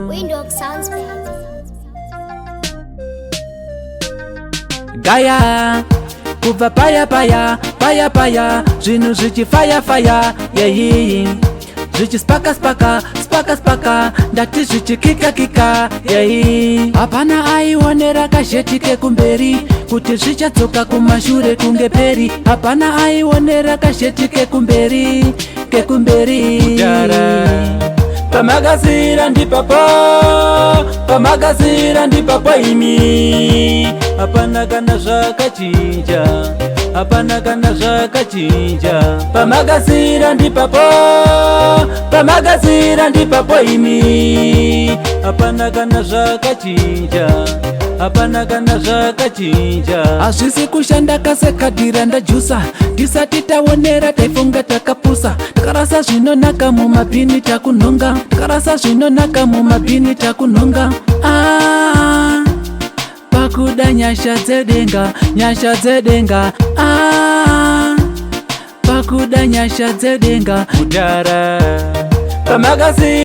Windwalk Sounds baby. Gaya kubva paya paya paya paya, zvinhu zvichifaya faya, yeyi, zvichispaka spaka spaka spaka, ndati zvichikika kika, yeyi. Hapana aionera kazheti kekumberi kuti zvichadzoka kumashure kunge peri. Hapana aionera kazheti kekumberi, kekumberi. Mudhara, pamakasira ndipapo, pamakasira ndipapo imi. Hapana kana zvakachinja, hapana kana zvakachinja. Pamakasira ndipapo, pamakasira ndipapo imi. Hapana kana zvakachinja, hapana kana zvakachinja. Hazvisi kushanda kasekadhira ndajusa. Tisati taonera taifunga takapusa. Takarasa zvinonaka mumabhini takunhonga. Takarasa zvinonaka mumabhini takunhonga. Ah, pakuda nyasha dzedenga, nyasha dzedenga. Ah, pakuda nyasha dzedenga. Mudhara, pamakasi